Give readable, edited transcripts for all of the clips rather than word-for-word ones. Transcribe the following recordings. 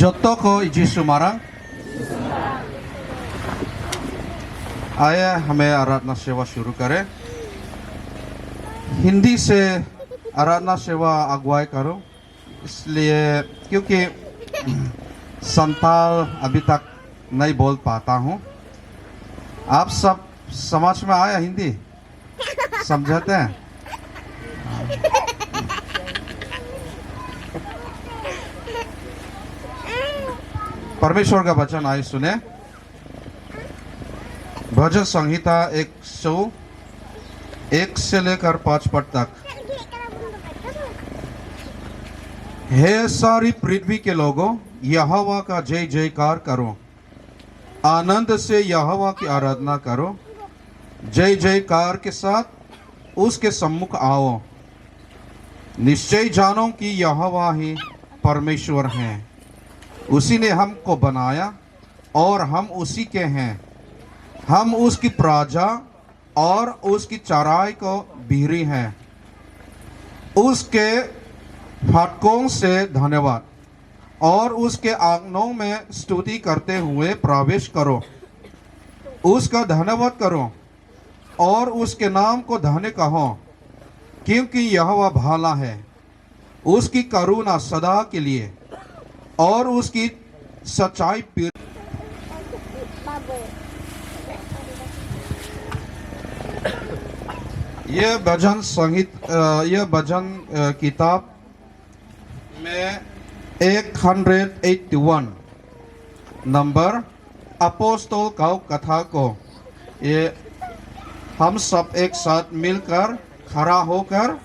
Jotto ko Jisu marang आया हमें आराधना सेवा शुरू करें। हिंदी से आराधना सेवा अगुवाई करूं, इसलिए क्योंकि संताल अभी तक नहीं बोल पाता हूं। आप सब समझ में आया? हिंदी समझाते हैं? परमेश्वर का वचन आए सुने। भजन संहिता 101 से लेकर 5 पद तक। हे सारी पृथ्वी के लोगों, यहोवा का जय जयकार करो। आनंद से यहोवा की आराधना करो। जय जयकार के साथ उसके सम्मुख आओ। निश्चय जानो कि यहोवा ही परमेश्वर हैं। उसी ने हमको बनाया और हम उसी के हैं। हम उसकी प्रजा और उसकी चराई को भेड़ें हैं। उसके फाटकों से धन्यवाद और उसके आंगनों में स्तुति करते हुए प्रवेश करो। उसका धन्यवाद करो और उसके नाम को धन्य कहो, क्योंकि यहोवा भला है, उसकी करुणा सदा के लिए और उसकी सच्चाई पीढ़ी। ये भजन संगीत, यह भजन किताब में 181 नंबर अपोस्टल का कथा को ये हम सब एक साथ मिलकर खड़ा होकर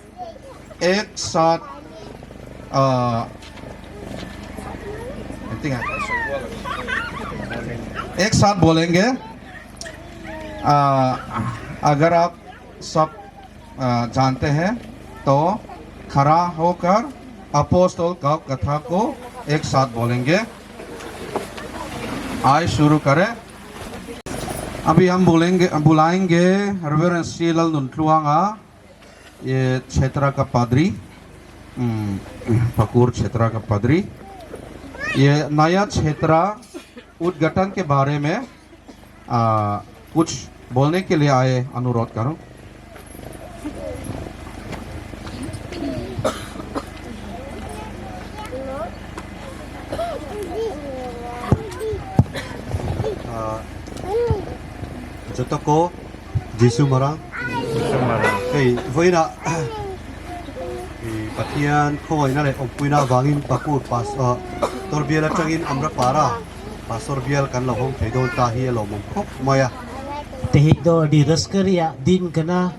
एक साथ एक साथ बोलेंगे। अगर आप सब जानते हैं तो खड़ा होकर अपोस्टल का कथा को एक साथ बोलेंगे। आए शुरू करें। अभी हम बोलेंगे, बुलाएंगे रेवरेंड सी लाल नुनथलुआंगा, ये क्षेत्र का पादरी, पकूर क्षेत्र का पादरी, ये नया क्षेत्र उद्घाटन के बारे में कुछ बोलने के लिए आए, अनुरोध करूं। Jotoko Jisu Marang. Hei vawiinah Pathian khawngaihna leh awmpuina avangin Pakur pas Tor bial atangin Amrapara Pastor bial kan lo hawng thei dawn ta hi a lawmawm khawp mai a. Tehi do adi raska riya din kana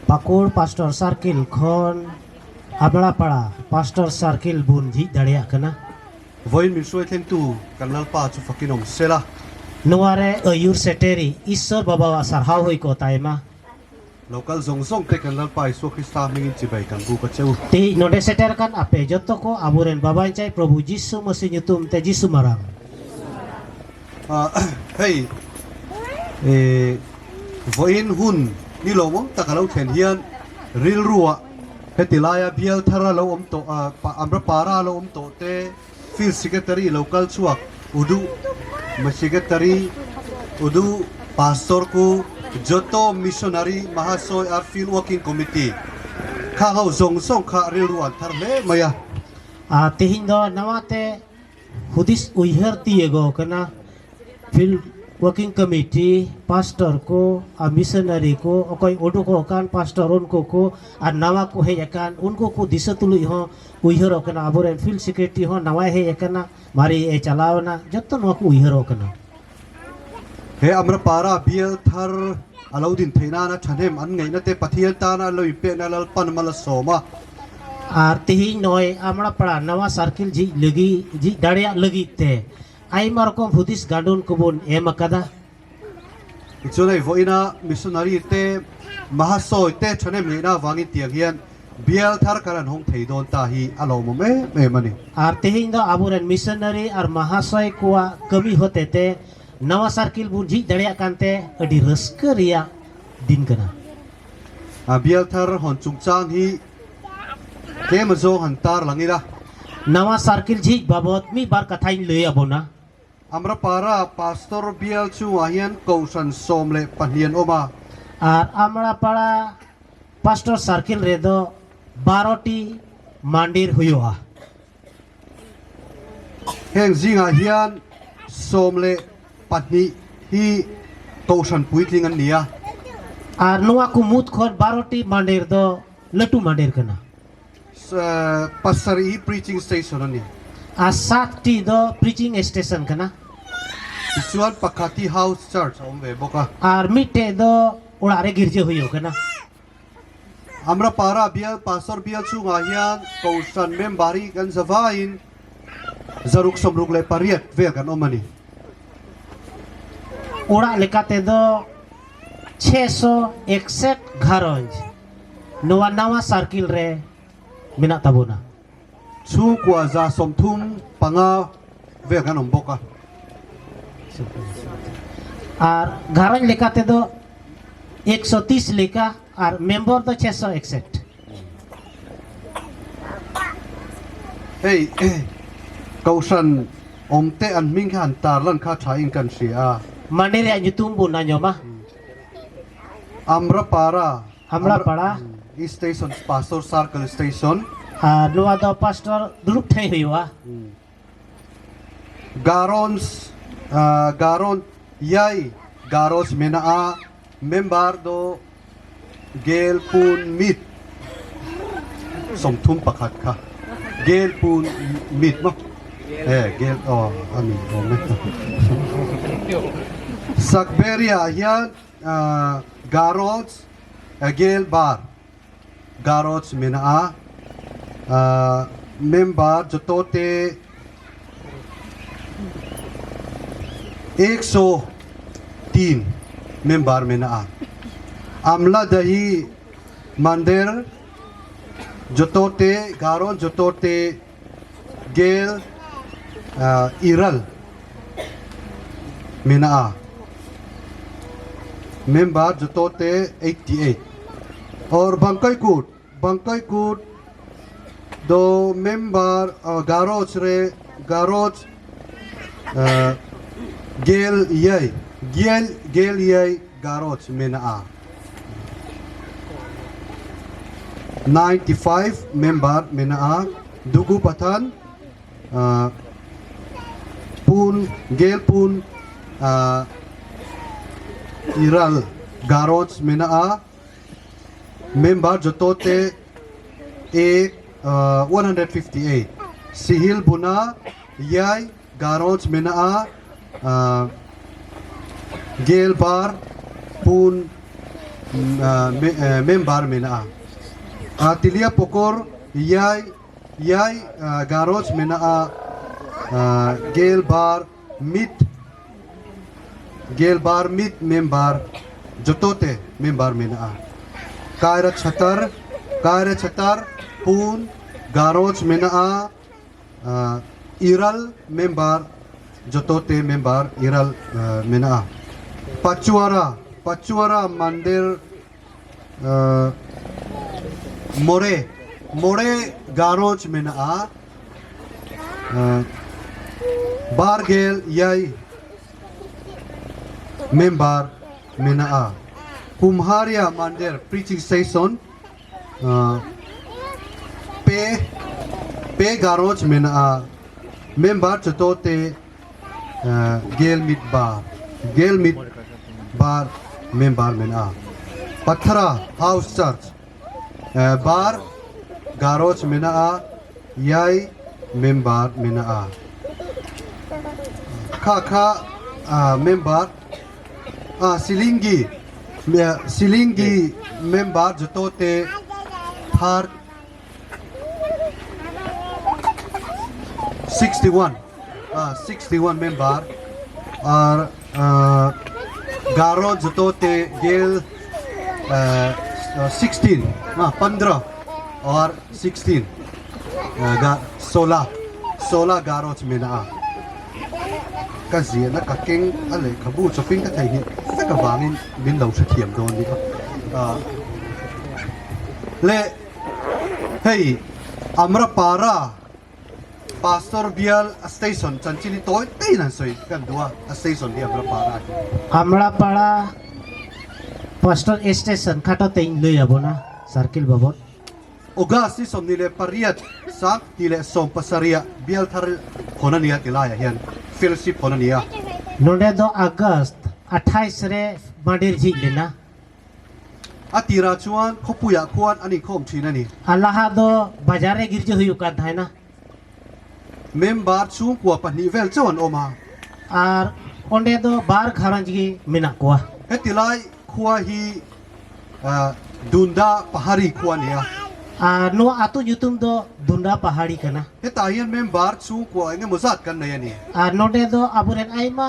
Pakur Pastor Circle khon Amrapara Pastor Circle bun jhi dareya kana. Vawiin min hruai thlengtu kan Lalpa chu fakin awm sela. Nuare ayur seteri Iswar Babawa sarhau hui ko taima. Lo kal zawng zawng te kan Lalpa Isua Krista hmingin chibai kan buk a che u. Ti nonde seter kan ape joto ko aburen Babain chai Prabhu Jisu Masih nyutum te Jisu marang. Hei vawiin hun ni lawmawm tak a lo thlen hian rilruah heti laia bial thar a lo awm tawh Amrapara a lo awm tawh te, Field Secretary lo kal chhuak Udu Secretary Udu Pastor ku Joto Missionary Mahasawi ar Field Working Committee kha ho zawng zawng kha rilru an thar hle mai a. A tihin do nawa te hudis uiher ti ego kana Field Working Committee Pastor ko a Missionary ko okoi udu ko kan Pastor unko ko ar nawa ko hej akan unko ko disa tului ho uihero kana aboren Field Secretary ho nawa hej akana mari e chalawna jotto nawa ko uihero kana. He Amrapara bial thar a lo din theih nana thahnem an ngaihna te Pathian tana an lo inpekna Lalpan mal a sawm a. Ar tihi noi Amrapara nawa circle jhi lagi jhi dareya lagi te aima rokom hudis gandun ko bun em akada. Tichuan hei vawiina missionary te Mahasawi te thahnem ngaihna avangin tiang hian bial thar kan an hawng thei dawn ta hi a lawmawm em em a ni. Ar tihi do aburen missionary ar Mahasawi kuwa kami hote te nawa circle bun jhi dareya kan te adi raska riya din kana. A bial thar hawn chungchang hi tlem a zawng han tar lang ila. ᱱᱟᱣᱟ ᱥᱟᱨᱠᱮᱞ ᱡᱷᱤᱡ ᱵᱟᱵᱚᱫ ᱢᱤᱫ ᱵᱟᱨ ᱠᱟᱛᱷᱟᱧ ᱞᱟᱹᱭ ᱟᱵᱚᱱᱟ Amrapara Pastor bial chungah hian Kohhran 12 an awm a. ᱟᱨ ᱟᱢᱲᱟᱯᱟᱲᱟ pastor circle ᱨᱮᱫᱚ ᱵᱟᱨᱚᱴᱤ ᱢᱟᱱᱰᱤᱨ ᱦᱩᱭᱩᱜᱼᱟ᱾ Heng zingah hian 12 hi Kohhran puitling an ni a. ᱟᱨ ᱱᱚᱣᱟ ᱠᱚ ᱢᱩᱫᱽ ᱠᱷᱚᱱ ᱵᱟᱨᱚᱴᱤ ᱢᱟᱱᱰᱤᱨ ᱫᱚ ᱞᱟᱹᱴᱩ ᱢᱟᱱᱰᱤᱨ ᱠᱟᱱᱟ᱾ 7 hi preaching station a ni. ᱟᱨ ᱥᱟᱛᱴᱤ ᱫᱚ ᱯᱨᱤᱪᱤᱝ ᱥᱴᱮᱥᱚᱱ ᱠᱟᱱᱟ᱾ Tichuan pakhat hi house church a awm ve bawk a. ᱟᱨ ᱢᱤᱫᱴᱮᱡ ᱫᱚ ᱚᱲᱟᱜ ᱨᱮ ᱜᱤᱨᱡᱟᱹ ᱦᱩᱭᱩᱜ ᱠᱟᱱᱟ᱾ Amrapara bial pastor bial chungah hian Kohhran member hi kan za vaiin 168 vel kan awm a ni. ᱚᱲᱟᱜ ᱞᱮᱠᱟᱛᱮ ᱫᱚ 661 ᱜᱷᱟᱨᱚᱸᱡᱽ ᱱᱚᱣᱟ ᱱᱟᱣᱟ ᱥᱟᱨᱠᱤᱞ ᱨᱮ ᱢᱮᱱᱟᱜ ᱛᱟᱵᱚᱱᱟ᱾ Chhungkua 135 vel kan awm bawk a. ᱟᱨ ᱜᱷᱟᱨᱚᱸᱡᱽ ᱞᱮᱠᱟ ᱛᱮᱫᱚ 130 ᱞᱮᱠᱟ ᱟᱨ ᱢᱮᱢᱵᱚᱨ ᱫᱚ 661᱾ Hei Kohhran awm te an hming kha han tar lan kha tha in kan hria a. ᱢᱟᱱᱮ ᱨᱮᱭᱟᱜ ᱧᱩᱛᱩᱢ ᱵᱚᱱ ᱟᱸᱡᱚᱢᱟ᱾ Amrapara Amrapara Station Pastor Circle Station. ᱟᱨ ᱱᱚᱣᱟ ᱫᱚ ᱯᱟᱥᱴᱚᱨ ᱫᱩᱲᱩᱵ ᱴᱷᱟᱹᱭ ᱦᱩᱭᱩᱜᱼᱟ᱾ Garons Garon ᱮᱭᱟᱭ ᱜᱟᱨᱚᱸᱡᱽ ᱢᱮᱱᱟᱜᱼᱟ ᱢᱮᱢᱵᱟᱨ ᱫᱚ 41 31 kha 41 maw e gel aw a ni awm e Sakberia hian Garoj gel bar Garoj mena a member joto te 103 member mena a Amla Dahi Mandir joto te Garoj joto te gel iral mena a member joto te 88 or Bangkai Kut Bangkai Kut do member Garoj re Garoj gel ᱮᱭᱟᱭ ᱜᱮᱞ ᱜᱮᱞ ᱮᱭᱟᱭ ᱜᱟᱨᱚᱡᱽ ᱢᱮᱱᱟᱜᱼᱟ 95 member ᱢᱮᱱᱟᱜᱼᱟ ᱫᱩᱜᱩ ᱯᱟᱛᱷᱟᱱ ᱯᱩᱱ ᱜᱮᱞ ᱯᱩᱱ ᱤᱨᱟᱹᱞ ᱜᱟᱨᱚᱡᱽ ᱢᱮᱱᱟᱜᱼᱟ ᱢᱮᱢᱵᱟᱨ ᱡᱚᱛᱚ ᱛᱮ 158 ᱥᱤᱦᱤᱞ ᱵᱩᱱᱟ ᱮᱭᱟᱭ ᱜᱟᱨᱚᱡᱽ ᱢᱮᱱᱟᱜᱼᱟ ᱜᱮᱞᱵᱟᱨ ᱯᱩᱱ ᱢᱮᱢᱵᱟᱨ ᱢᱮᱱᱟᱜᱼᱟ ᱛᱤᱞᱤᱭᱟ ᱯᱚᱠᱚᱨ ᱮᱭᱟᱭ ᱮᱭᱟᱭ ᱜᱟᱨᱚᱡᱽ ᱢᱮᱱᱟᱜᱼᱟ ᱜᱮᱞᱵᱟᱨ ᱢᱤᱫ ᱜᱮᱞᱵᱟᱨ ᱢᱤᱫ ᱢᱮᱢᱵᱟᱨ ᱡᱚᱛᱚ ᱛᱮ ᱢᱮᱢᱵᱟᱨ ᱢᱮᱱᱟᱜᱼᱟ ᱠᱟᱭᱨᱟ ᱪᱷᱟᱛᱟᱨ ᱠᱟᱭᱨᱟ ᱪᱷᱟᱛᱟᱨ ᱯᱩᱱ ᱜᱟᱨᱚᱡᱽ ᱢᱮᱱᱟᱜᱼᱟ ᱤᱨᱟᱹᱞ ᱢᱮᱢᱵᱟᱨ ᱡᱚᱛᱚ ᱛᱮ ᱢᱮᱢᱵᱟᱨ ᱤᱨᱟᱹᱞ ᱢᱮᱱᱟᱜᱼᱟ ᱯᱟᱪᱩᱣᱟᱨᱟ ᱯᱟᱪᱩᱣᱟᱨᱟ ᱢᱟᱱᱫᱤᱨ ᱢᱚᱬᱮ ᱢᱚᱬᱮ ᱜᱟᱨᱚᱡᱽ ᱢᱮᱱᱟᱜᱼᱟ 27 ᱢᱮᱢᱵᱟᱨ ᱢᱮᱱᱟᱜᱼᱟ ᱠᱩᱢᱦᱟᱨᱤᱭᱟ ᱢᱟᱱᱫᱤᱨ ᱯᱨᱤᱪᱤᱝ ᱥᱴᱮᱥᱚᱱ ᱯᱮ ᱯᱮ ᱜᱟᱨᱚᱡᱽ ᱢᱮᱱᱟᱜᱼᱟ ᱢᱮᱢᱵᱟᱨ ᱡᱚᱛᱚ ᱛᱮ ᱜᱮᱞ ᱢᱤᱫ ᱵᱟᱨ ᱜᱮᱞ ᱢᱤᱫ ᱵᱟᱨ ᱢᱮᱢᱵᱟᱨ ᱢᱮᱱᱟᱜᱼᱟ ᱯᱟᱛᱷᱨᱟ ᱦᱟᱣᱩᱥ ᱪᱟᱨᱪ ᱵᱟᱨ ᱜᱟᱨᱚᱡᱽ ᱢᱮᱱᱟᱜᱼᱟ ᱮᱭᱟᱭ ᱢᱮᱢᱵᱟᱨ ᱢᱮᱱᱟᱜᱼᱟ ᱠᱷᱟ ᱠᱷᱟ ᱢᱮᱢᱵᱟᱨ ᱥᱤᱞᱤᱝᱜᱤ ᱥᱤᱞᱤᱝᱜᱤ ᱢᱮᱢᱵᱟᱨ ᱡᱚᱛᱚ ᱛᱮ ᱛᱷᱟᱨ 61 61 ᱢᱮᱢᱵᱟᱨ ᱟᱨ ᱜᱟᱨᱚ ᱡᱚᱛᱚ ᱛᱮ ᱜᱮᱞ 16 15 ᱟᱨ 16 16 16 ᱜᱟᱨᱚᱡᱽ ᱢᱮᱱᱟᱜᱼᱟ ka ziahna ka keng a lehkhabu chawpin ka theihnghilh vek avangin min lo hrethiam dawn ni a le hei Amrapara. Pastor bial a station chanchin hi tawi teiin han sawi kan duh a, a station hi Amrapara hi. Amrapara Pastor station khato tein lui a bona circle babot. August ni 28 2017ah bial thar hawn a nia ti laiah hian fellowship hawn a ni a. Nonde do August 28 re mandir jhij lena. A tirah chuan khawpuiah khuan an inkhawm thin a ni. A laha do bazar re girja huyuk kan thaina. Member chhungkua pahnih vel chauh an awm a. Ar onde do bar gharanj gi menak koa. Heti lai khua hi Dunda Pahari khua a ni a. Ar noa atu nyutum do Dunda Pahari kana. Hetah hian member chhungkua eng emaw zat kan nei a ni. Ar nonde do aburen aima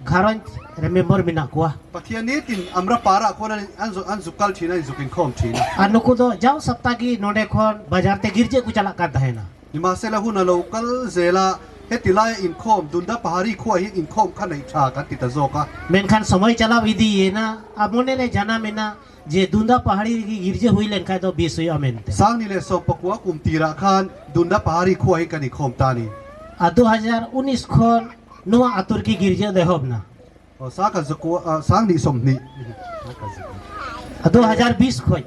gharanj re member menak koa. Pathian nitin Amra parah khuan an zuk kal thin a, inzuk inkhawm thin a. Ar nuku do jau sapta gi nonde khon bazar te girje ku chalak kan tahena. Nimahsela hun a lo kal zel a, heti laia inkhawm Dunda Pahari khuaah hian inkhawm kha neih tha kan ti ta zawk a. Menkhan samay chalaw idiyena a mone re janam ena je Dunda Pahari regi girje hui len khan do bes huyu a mente. 2019 kum tirah khan Dunda Pahari khuaah hian kan inkhawm ta a ni. A 2019 khon nuwa atur ki girje dehop na. Aw 10,000 20. A 2020 khoi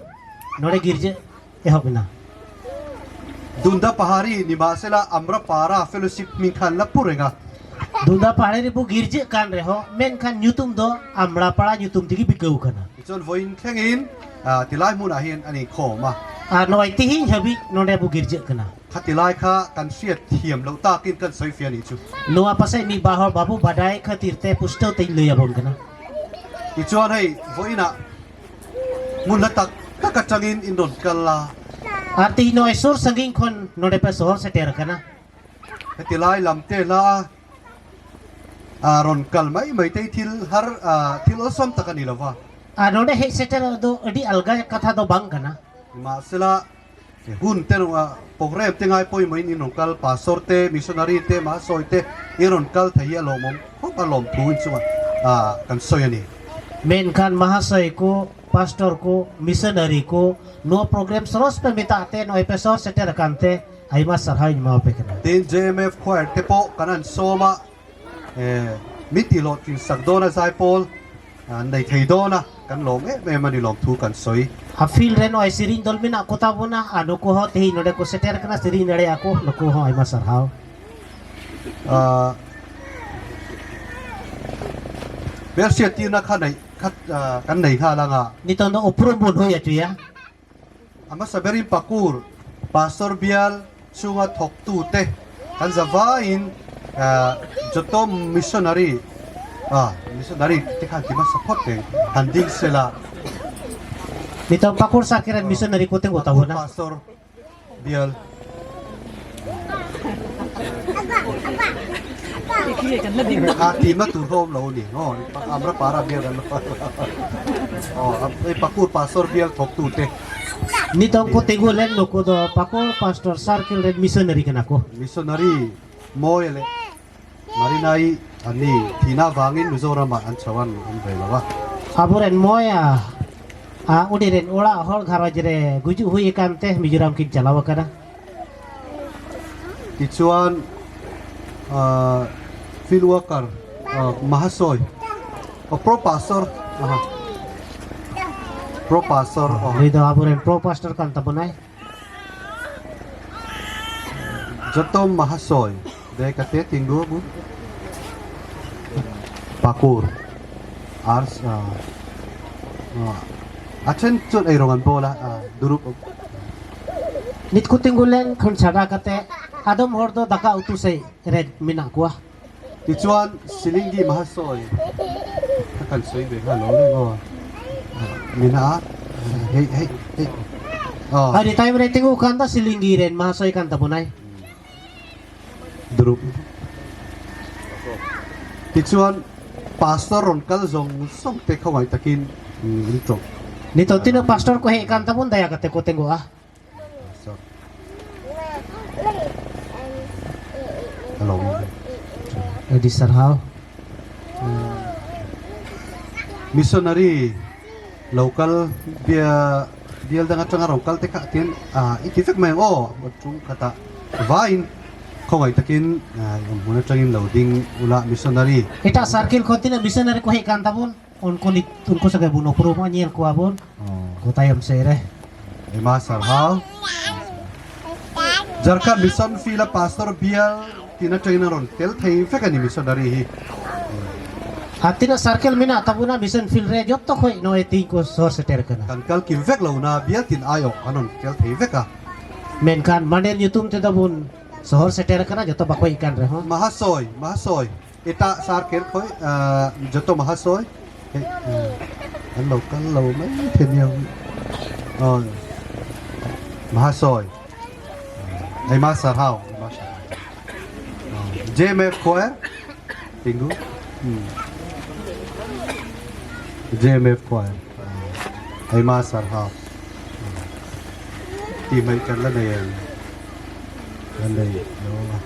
nore girje ehop ena. Dunda Pahari nimahsela Amrapara Fellowship hming khan la pu reng a. Dunda Pahari ri bu girje kan reho menkhan nyutum do Amrapara nyutum tigi bikaw kana. Tichuan vawiin thlengin tilai hmunah hian an inkhawm a. A nawi tihin habi nore bu girje kana. Khati lai kha kan hriat thiam loh takin kan sawi fiah a nih chu. Nua pasai mi bahor babu badai khatir te pushto te lui a bon kana. Tichuan hei vawiinah hmun hla tak tak atangin in rawn kal a. A ti noi sur sanging khon node pe sohor seter kana. Heti lai lam te hla a rawn kal mai mai te hi thil har thil awlsam tak a ni lova. A node hei seter do adi alga katha do bang kana. Nimahsela Hun te rungah program te ngai pawimawhin in rawn kal, pastor te, missionary te, mahsawi te in rawn kal thei hi a lawmawm khawp a, lawmthu in chungah kan sawi a ni. Menkhan mahasawi ku, pastor ku, missionary ku, nuo program soros pe mitah te, nuo pe sor seter akan te, aima sarhau in mau pe kena. Tin JMF choir te pawh kan han sawm a, min tihhlawh thin sak dawn a zaipawl An nei thei dawn a, kan lawm em em a ni lawmthu kan sawi. A field re noi siring dol mina kota bona a nuku ho tehi node ko seter kana siring nare ako nuku ho aima sarhau. Hmelhriat tirna kha nei kha kan nei nghal anga. Niton do uprum bun hui a chuia. A hmasa berin Pakur Pastor bial chunga thawktute kan za vaiin Jotom Missionary Missionary te khan ti hmasa phawt reng han ding sela. Nitong Pakur Sakiran Missionary ko tingo Pakur Pastor bial. A ti na tur ho lo ni aw Amra para bial kan aw Pakur Pastor bial thawk tu te. Nitong ko tingu len no ko do Pakur Pastor Circle red missionary kana ko. Missionary mawi leh Marinai an ni thihna avangin Mizoramah an chho an awm ve lo a. Aburen mawia a udiren ora hor gharaj re guju hui akan te Mizoram kin chalaw akana. Tichuan field worker Mahasawi pro pastor pro pastor Nui do aburen pro pastor kan tabunai. Jotom Mahasawi de ka te tingu bu Pakur ars a then chuan eirawng an bawl a durup Nit ku tingu len khun chhada kate adom hor do daka utu sei re minak kuwa. Tichuan Silingi Mahasawi kha kan sawi ve nghal lo reng aw. Mina a hei hei hei aw. Hari time re tingu khan da Silingi ren Mahasawi kan tabunai. Durup. Tichuan Pastor rawn kal zawng zawng te khawngaih takin in tawng. Nito tino Pastor ko hei kan tabun daya kate ko tingu a. Adi sarhau. Missionary local bia bial dang atanga rawn kal te kha tian i ti vek mai ang aw chung khatah vaiin. Khawngaih takin awm hmun atangin lo ding ula missionary. Eta circle kho tina missionary ko hei kan tabun unko ni unko sagai bun uprum a nyel ko abun ko tayam se re. Ema sarhau. Jharkhand Mission Field a pastor bial tina atangin a rawn tel thei vek a ni missionary hi. A tina circle mina tabuna mission field re jotto khoi noi ting ko sor seter kana. Kan kal kim vek lo na bial tin aiawh an rawn tel thei vek a. Menkan mandir nyutum te dabun sohor seter kana joto bako hej kan rehon. Mahasoy Mahasoy eta circle khoi joto Mahasoy hei an lo kal lo mai thei nia aw Mahasoy Aima Sarhau Aima Sarhau JMF Choir Tingu JMF Choir Aima Sarhau Tih mai kan la nei ang la nei lo a.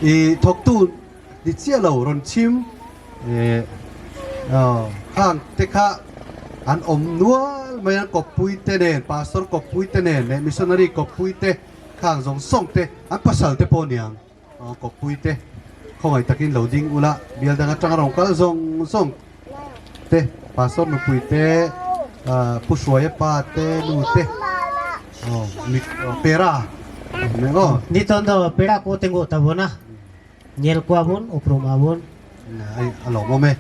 I thawktu ni chiah lo rawn chhim khang te kha an awm nual mai a kawppui te nen pastor kawppui te nen leh missionary kawppui te khang zawng zawng te an pasal te pawh aniang. Kawppui te khawngaih takin lo ding ula, bial dang atanga rawn kal zawng zawng te, Pastor nupui te, Pu Hruaia pa te, nu te, Pera aw. Nitawng do pera ko tengu ta bun a, nyel kua bun, uprum a bun. A lawmawm e.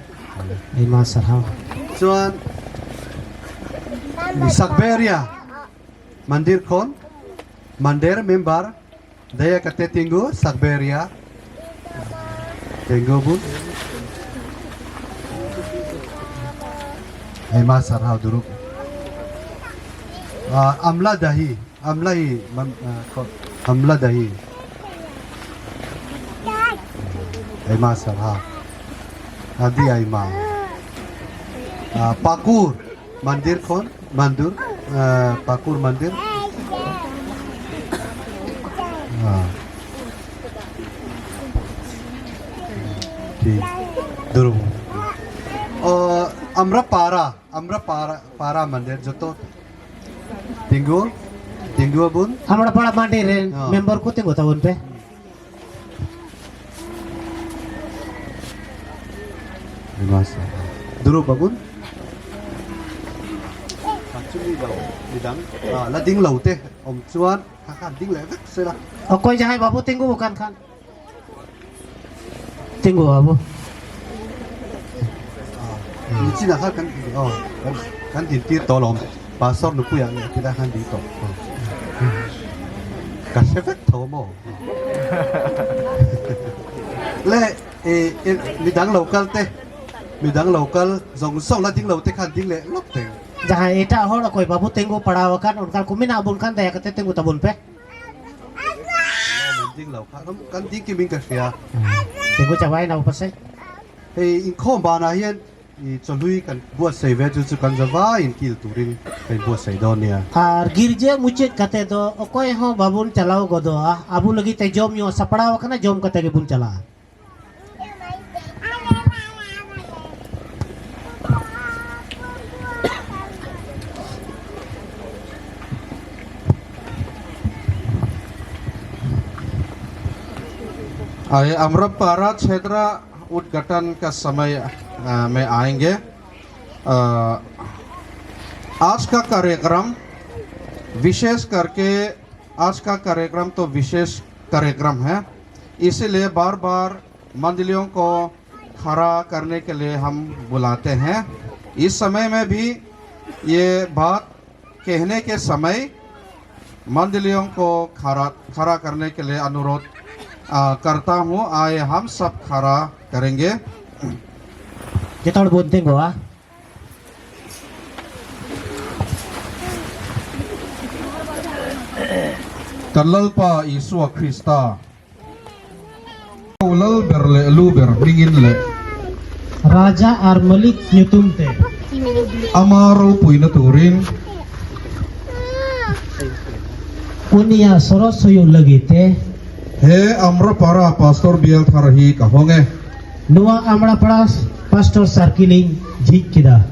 Aima sarhau. Chuan Sakberia Mandir khawn Mandir member Daya kate tinggu Sakberia tinggu bun Aima sarhau duruk Amla dahi Amla hi Amla dahi Aima sarhau Adi Aima Pakur Mandir khon Mandur Pakur Mandir Amrapara Amrapara Para Mandir joto tinggu tinggu abun Amrapara Mandir ren member ko tinggu tabun pe Duru babun chumi lo midang la ding lo te awm chuan kha khan ding leh vek se la. Okoi jahai babu tinggu bukan khan tinggu babu. Nichin ah khan kan aw kan din tir tawh alawm pastor nupui ah leh tilai khan ding tawh ka hre vek tho maw le midang lo kal te midang lo kal zawng zawng la ding lo te khan ding leh lawk teng. Jahai eta hor okoi babu tinggu parau akan unkal kumina abun khan daya kate tinggu tabun pe. Ding lo kha kan ding kim in ka hria. Tinggu chawai na upasai. Hei inkhawm banah hian i chawhlui kan buatsaih ve chu chu kan za vaiin kil turin ka inbuatsaih dawn nia. Ar girja muchet kate do okoy ho babun chalaw godoa abu lagi te jom nyu sapraw akana jom kate ge bun chala. Ai Amrapara Chhetra उद्घाटन का समय में आएंगे। आज का कार्यक्रम विशेष करके आज का कार्यक्रम तो विशेष कार्यक्रम है, इसीलिए बार बार मंडलियों को खड़ा करने के लिए हम बुलाते हैं। इस समय में भी ये बात कहने के समय मंडलियों को खड़ा खड़ा करने के लिए अनुरोध करता हूँ। आए हम सब खड़ा करेंगे। Joto hor bun tinggu a. Kan Lalpa Isua Krista Ho Lal ber leh lu ber hmingin leh. Raja ar Malik nyutum te. Ama ropuina turin. Unia soros huyuh lagi te. He Amrapara Pastor Bial thar hi ka hawng e. Nuwa Amrapara Pastor Circle in jhij keda.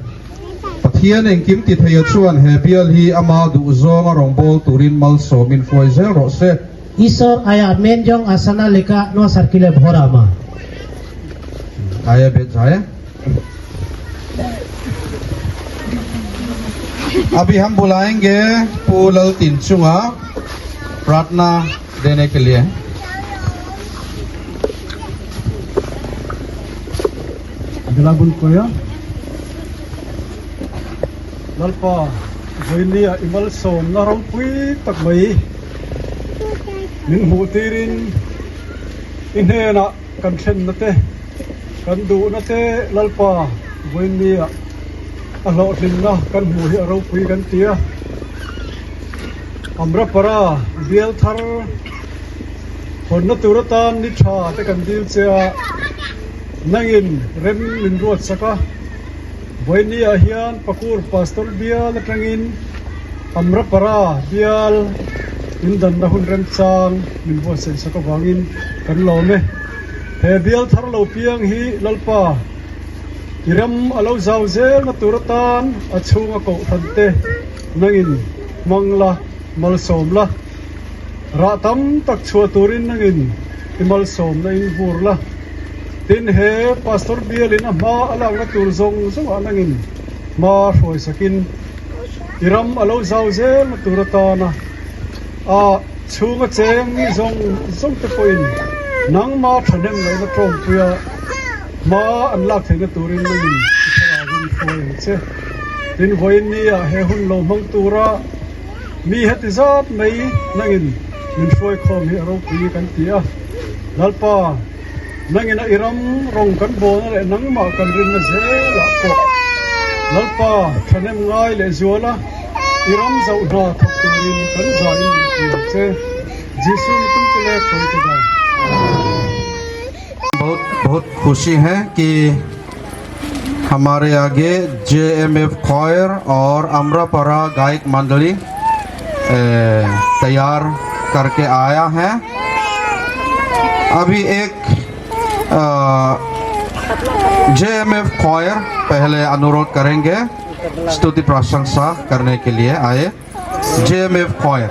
Pathian. Pathian Engkimtitheia chuan he bial hi ama duhzawnga rawngbâwl turin malsawmin hruai zel rawh se. Isor aya men jong asana leka noa sarkile bhorama. Aya bet jaya. अभी हम बुलाएंगे पूलल तिनचुंगा प्रार्थना देने के लिए। Bilabun Koya Lalpa vawinia i malsawmna ropui tak mai min hmuh tirin i hnenah kan thlenna te kan duhna te Lalpa vawinia a hlawhtlinna kan hmuh hi a ropui kan ti a Amrapara bial thar hawnna tur atan ni tha te kan dil che a. Nangin rem min ruat sak a, Vawinia hian Pakur Pastor bial atangin Amrapara bial indanna hun remchang min buatsaih sak avangin kan lawm e. He bial thar lo piang hi Lalpa i ram a lo zau zelna tur atan a chhunga kohhran te nangin hmang la, malsawm la. Rah tam tak chhuah turin nangin i malsawmna in vur la. Tin, he Pastor bialin a hma a lakna tur zawng zawngah nangin hma hruai sakin i ram a lo zau zelna tur atana a chhunga cheng mi zawng zawng te pawhin nangma thahnem ngaihna tawngpuia hma an lak theihna turin nangin i thlarauin hruai ang che. Tin, vawiin nia he hun lo hmang tura Mi heti zat mai nangin min hruai khawm hi a ropui kan ti a, Lalpa, nangin a i ram rawng kan bawlna leh nangmah kan rinna zelah pawh Lalpa thahnem ngai leh zuala i ram zoh hna thawk turin kan zain min pui ang che. Jesu ni tum te le khawi te da. बहुत बहुत खुशी है कि हमारे आगे जे M F choir और अमरापारा गायक मंडली तैयार करके आया है। अभी एक जे M F choir पहले अनुरोध करेंगे स्तुति प्रशंसा करने के लिए। आए जे M F choir.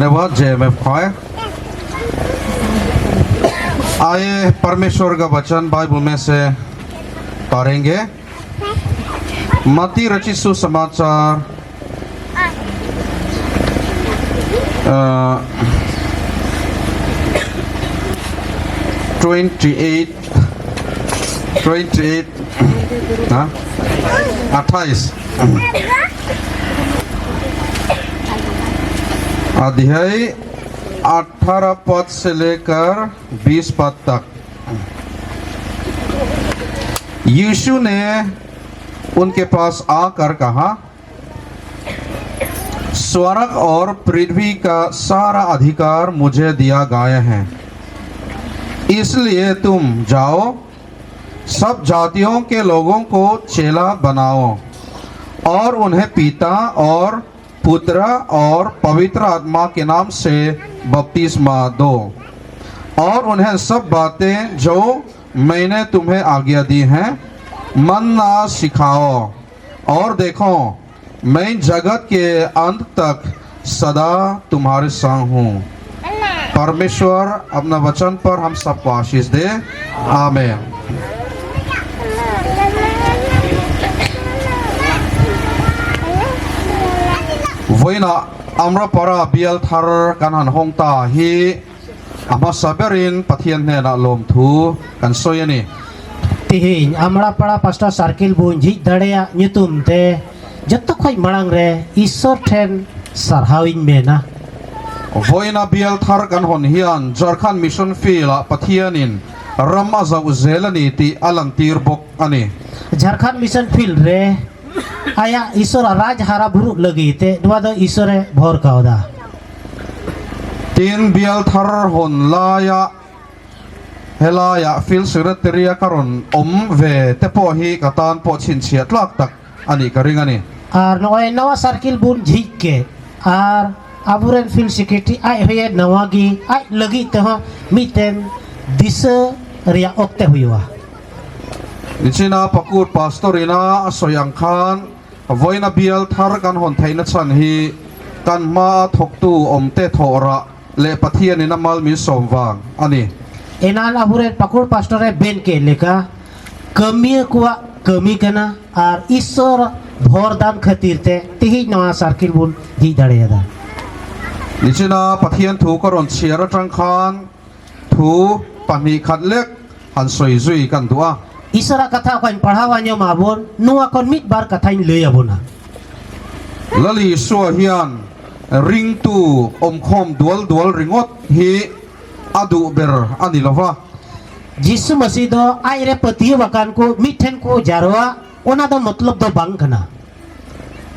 धन्यवाद जेएमएफ ख्वायर। आइए परमेश्वर का वचन बाइबल में से पढ़ेंगे। मत्ती रचित सुसमाचार 28 28 28 अध्याय 18 पद से लेकर 20 पद तक। यीशु ने उनके पास आकर कहा, स्वर्ग और पृथ्वी का सारा अधिकार मुझे दिया गया है, इसलिए तुम जाओ, सब जातियों के लोगों को चेला बनाओ और उन्हें पिता और पुत्र और पवित्र आत्मा के नाम से बपतिस्मा दो और उन्हें सब बातें जो मैंने तुम्हें आज्ञा दी हैं मानना सिखाओ और देखो, मैं जगत के अंत तक सदा तुम्हारे संग हूँ। परमेश्वर अपना वचन पर हम सबको आशीष दे। आमीन। Vawiinah Amrapara bial thar kan han hawng ta hi a hmasa berin Pathian hnenah lawmthu kan sawi a ni. Tihiny Amrapara Pastor Circle bun jhij dareyak nyutum te joto khoj marang re Iswar then sarhaw iny mena. Vawiina bial thar kan hawn hian Jharkhand Mission Field-ah Pathianin ram a zauh zel a ni tih a lantir bawk a ni. Jharkhand Mission Field re ᱟᱭᱟᱜ ᱤᱥᱚᱨᱟᱜ ᱨᱟᱡᱽ ᱦᱟᱨᱟ ᱵᱩᱨᱩᱜ ᱞᱟᱹᱜᱤᱫ ᱛᱮ ᱱᱚᱣᱟ ᱫᱚ ᱤᱥᱚᱨᱮ ᱵᱷᱚᱨ ᱠᱟᱣᱫᱟ᱾ Tin, bial thar hawn laia helaiah Field Secretary-a ka rawn awm ve te pawh hi ka tan pawh chhinchhiah tlak tak a nih ka ring a ni. ᱟᱨ ᱱᱚᱜᱼᱚᱭ ᱱᱟᱣᱟ ᱥᱟᱨᱠᱤᱞ ᱵᱚᱱ ᱡᱷᱤᱡ ᱠᱮᱫ ᱟᱨ ᱟᱵᱚᱨᱮᱱ ᱯᱷᱤᱞᱰ ᱥᱮᱠᱨᱮᱴᱟᱨᱤ ᱟᱡ ᱦᱚᱸᱭᱮ ᱱᱟᱣᱟ ᱜᱮ ᱟᱡ ᱞᱟᱹᱜᱤᱫ ᱛᱮᱦᱚᱸ ᱢᱤᱫᱴᱮᱱ ᱫᱤᱥᱟᱹ ᱨᱮᱭᱟᱜ ᱚᱠᱛᱮ ᱦᱩᱭᱩᱜᱼᱟ᱾ Nichina Pakur Pastor ina a sawi ang khan vawiina bial thar kan hawn theihna chhan hi kan hmaa thawktu awmte thawh rah leh Pathian in a mal min sawm vang a ni. Enan aburen Pakur Pastor e ben ke leka kamiya kuwa kami kana ar Iswar bhor dan khatir te tihi nawa circle bun ji dareyada. Nichina Pathian thu ka rawn chhiar atang khan Thu 2 khat lek han sawi zui kan duh a. Iswara katha kain parhawa nyom abon nuwa kon mit bar kathain lei abona. Lal Isua hian ringtu awmkhawm dual dual ringawt hi a duh ber a ni lova. Jisu Masih do ai re patiyaw akan ku mithen ku jarwa ona do matlab do bang kana.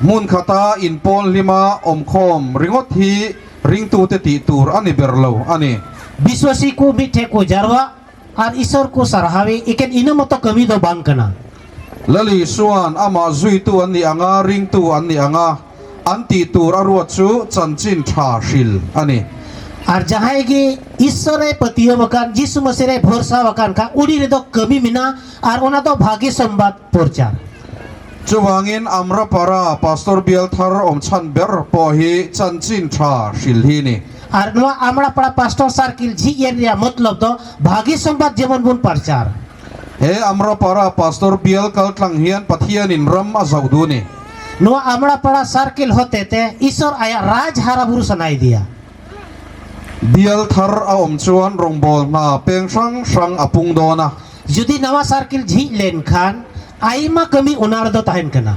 Hmun khata inpawl hlima awmkhawm ringawt hi ringtute tih tur a ni ber lo a ni. Biswasi ku mithe ku jarwa ar Iswar ku sarhawi iken ina moto kami do bang kana. Lal Isua'n amah zuitu an nih anga ringtu an nih anga an tih tur a ruat chu chanchin tha hril a ni. Ar jahai gi Iswar re patiyaw akan Jisu Masih re bhorsa akan kha uni re do kami mina ar ona do bhagi sambad porchar. Chuvangin Amrapara Pastor bial thar awm chhan ber pawh hi chanchin tha hril hi ni. Ar nuwa Amrapara Pastor Circle jhi yen ria matlab do bhagi sambad jemon bun parchar. He Amrapara Pastor bial kal tlang hian Pathianin ram a zauh duh ni. Nuwa Amrapara Circle hote te Iswar aya raj hara buru sanai dia. Bial thar a awm chuan rawngbâwl hna peng hrang hrang a pung dawn a. Judi nawa circle jhi len khan aima kami onar do tahen kana.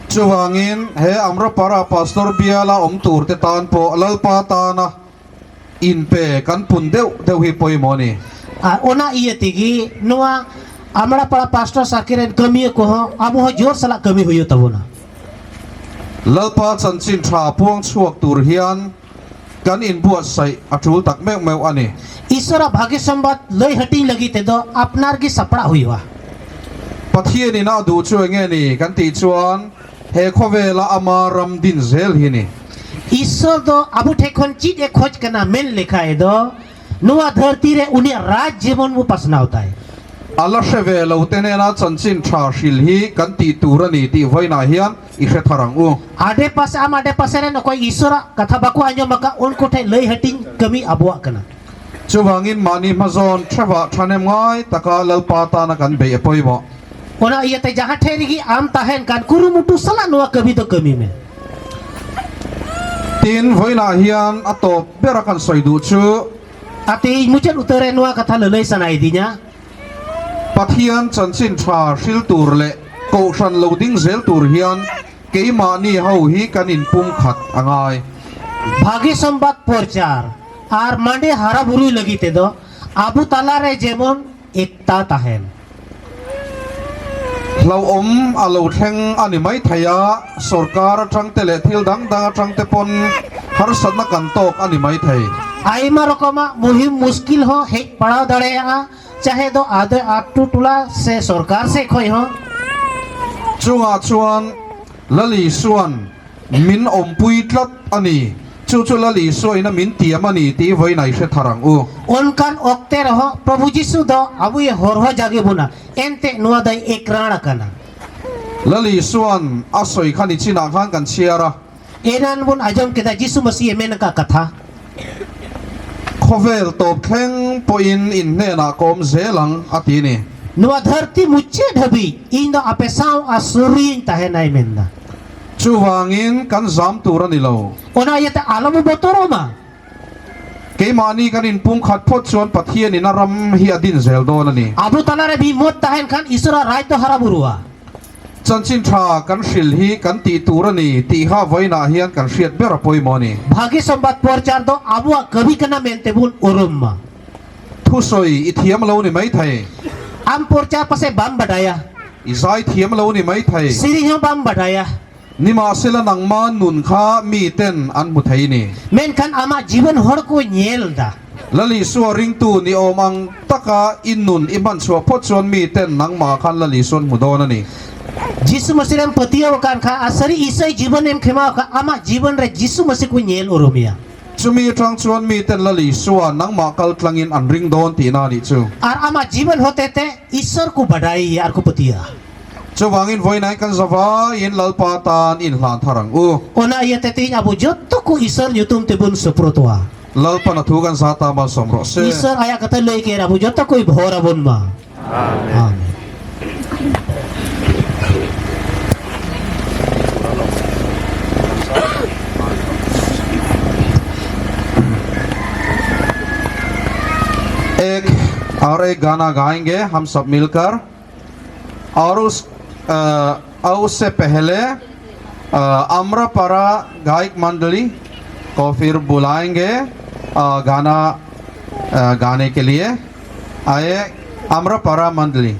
Chuvangin he Amrapara Pastor biala awm tur te tan pawh Lalpa tana inpe kan pun deuh deuh hi pawimawh a ni. Ar ona iya tigi nuwa Amrapara Pastor Circle ren kami ko ho abu ho jor sala kami huyu tabona. Lalpa chanchin tha puang chhuak tur hian kan inbuatsaih a tul tak meuh meuh a ni. Iswara bhagi sambad lei hating lagi te do apnar gi sapra huiwa. Pathianin a duh chu enge ni kan tih chuan he khawvela ama ram din zel hi ni. Iswar do abu thekhon chit e khoj kana men lekha e do nuwa dharti re uni raj jemon mu pasnaw tai. A la hre ve lo te hnena chanchin tha hril hi kan tih tur a ni tih vawiinah hian i hre thar ang u. Ade pase am ade pase ren okoy Iswara katha bako anjom aka unku then lei hating kami abuah kana. Chuvangin mahni hmazawn theuhah thahnem ngai taka Lalpa tana kan beih a pawimawh. Ona iate jaha then rigi am tahen kan kurumutu sala nuwa kami do kami me. Tin, vawiinah hian a tawp bera kan sawi duh chu. Ati muchat utere nuwa katha lalei sanai dinya. Pathian chanchin tha hril tur leh kohhran lo ding zel tur hian keimahni ho hi kan inpum khat a ngai. Bhagi Sambad Porchar ar Mande Hara Burui lagi tedo Abu tala re jemon Ekta tahen. Hlauhawm a lo thleng a ni mai thei a, sorkar atang te leh thil dang dang atang te pawn harsatna kan tawk a ni mai thei. Aima rakawma muhim muskil ho hei parau dareya chahe do ade atu tula se sorkar se khoi ho. Chungah chuan Lali Suan Min awmpui tlat a ni. Chu chu Lal Isua ina min tiam a ni tih vawiin a i hre thar ang u. Onkan okte rawh Prabhu Jisu do abui hawr haw jagi buna enteh nua dai ekran akana. Lal Isua'n a sawi kha ni chinah khan kan chhiar a. Enan bun ajam keda Jisu Masih e men ka katha. Khawvel tawp thleng pawhin in hnenah ka awm zel ang a ti ni. Nua dharti muchet habi in do ape sau a suri in tahen ai men da. Chuvangin kan zam tur a ni lo. Ona iate alamu botor awm a. Keimahni kan inpumkhat phawt chuan Pathianin a ram hi a din zel dawn a ni. Abu talare bi mawt tahen khan Isura rai to hara buru a. Chanchin tha kan hril hi kan tih tur a ni tih kha vawiinah hian kan hriat ber a pawimawh a ni. Bhagi Sambat Porchar do Abu a kabi kana mente bun urum ma. Thusawi i thiam lo ni maithei. Am porchar pase bam badaya. I zai thiam lo ni maithei. Siri hian bam badaya. Nimahsela nangma nun kha mi ten an hmu thei ni. Men khan ama jivan hawr ko nyel da. Lal Isua ringtu ni awm ang taka i nun i hman chhuah phawt chuan mi ten nangmah khan Lal Isua an hmu dawn a ni. Jisu Masih rem patiau kan kha asari Isai jivan em khemau kha ama jivan re Jisu Masih ku nyel urumia. Chumi atang chuan miten Lal Isua nangmah kal tlangin an ring dawn tihna a nih chu. Ar ama jivan hote te Iswar ku badai ar ku patia. Chuvangin vawiinain kan zavaiin Lalpa tan inhlan thar ang u. Ona ia te tiin abu jotto ku Iswar nyutum te bun suprotoa. Lalpan a thu kan za ta malsawm rawh se. Iswar aya ka te lei ker abu jotto ku i bhor abun ma. Amen. एक और एक गाना गाएंगे हम सब मिलकर और उस और उससे पहले अमरापारा गायक मंडली को फिर बुलाएंगे गाना गाने के लिए आए अमरापारा मंडली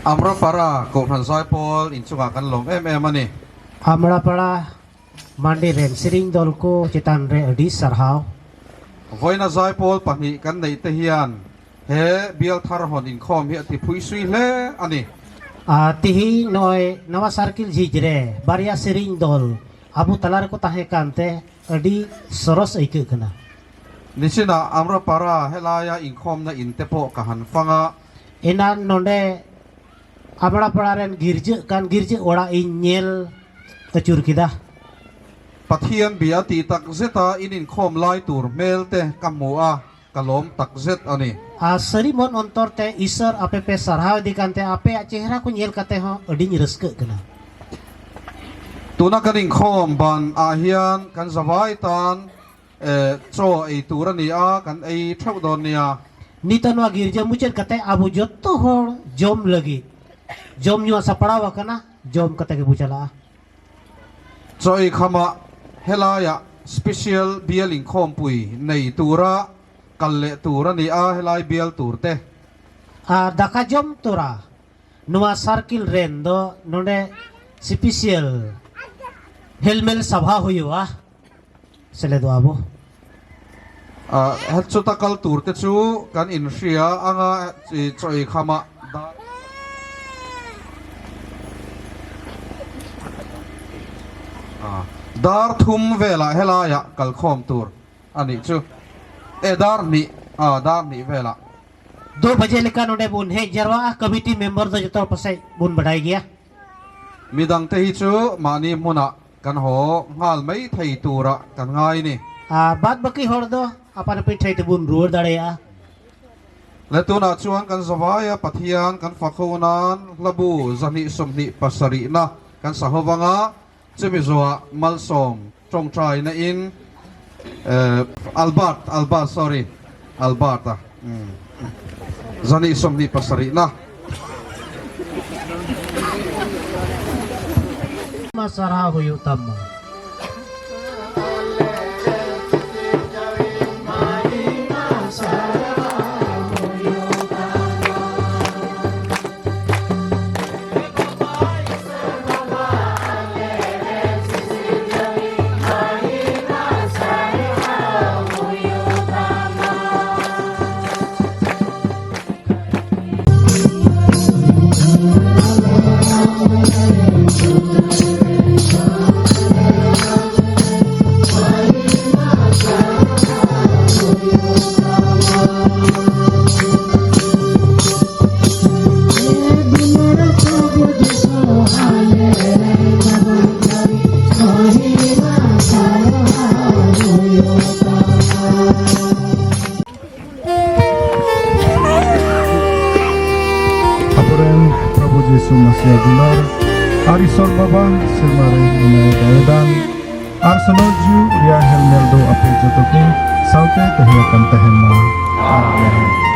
Amrapara Kohhran Zaipawl inchungah kan lawm em em a ni. Amrapara Mandi ren siring dol ko chetan re adi sarhau. Vawiina Zaipawl pahnih kan neih te hian he bial thar hawn inkhawm hi a ti phui sui hle a ni. A tihi noi nawa circle jhij re barya siring dol abu tala re ko tahe kan te adi soros aike kana. Nichinah Amrapara helaia inkhawmna in te pawh ka han fang a. Enan nonde Amrapara ren girja kan girja ora in nyel achur kida. Pathian bia tih tak zeta in inkhawm lai tur hmel te ka hmu a, ka lawm tak zet a ni. A sari mon ontor te Isar ape pe sarhau di kan te ape a chehra ko nyel kate ho ading raska kana. Tuna kan inkhawm ban ah hian kan zavai tan Chaw ei tur a ni a, kan ei theuh dawn nia. Nita nua girja muchet kate abu jotto hor jom lagi jom nyua saparau akana jom kate ge bu chala a. Chaw ei khamah helaiah special bial inkhawmpui nei tura kal leh tur a ni a, helai bial tur te. A daka jom tura nua circle ren do nonde special helmel sabha huyua. Sele duh abu. Het chuta kal tur te chu kan inhria anga chaw ei khamah dar dar thum velah helaiah kal khawm tur a nih chu e dar hnih dar hnih velah. Do baje leka nonde bun hej jarwa committee member do joto pasai bun badai gya. Midang te hi chu mahni hmunah Kan haw nghal mai thei turah kan ngai ni. A bat baki hawr do a panapui thei te bun rur dar e a. Le tunah chuan kan zavaia Pathian kan fak ho nan hlabu zahnih sawmhnih pasarihna kan sa ho vanga chumi zuah malsawm tawngtaina in Albert Albert sorry Albert a zahnih sawmhnih pasarihna. Masara huyu tamma. Aboren Prabhu Jisu Masia Dular Ar Isor Baba Sirmare Munai Dayadan Ar Sanoju Ria Helmeldo Ape Jotoku Saute Tehiakan Tahenma Amen.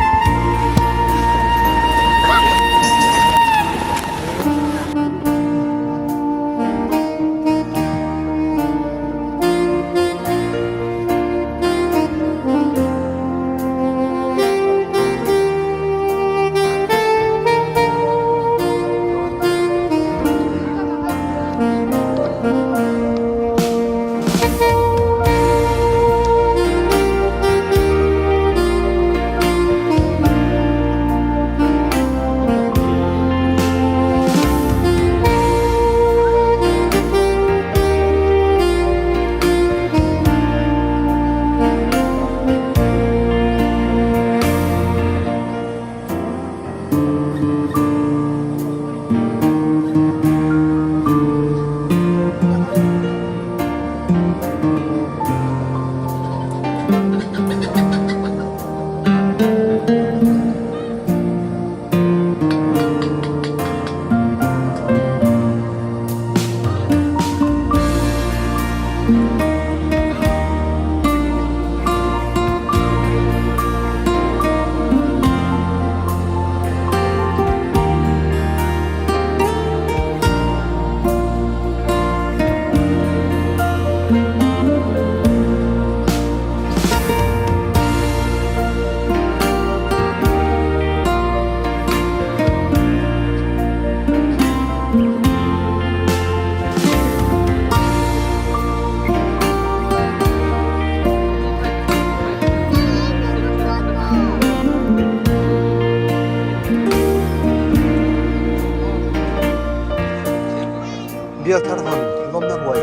Bial thar hawn lawmna ruai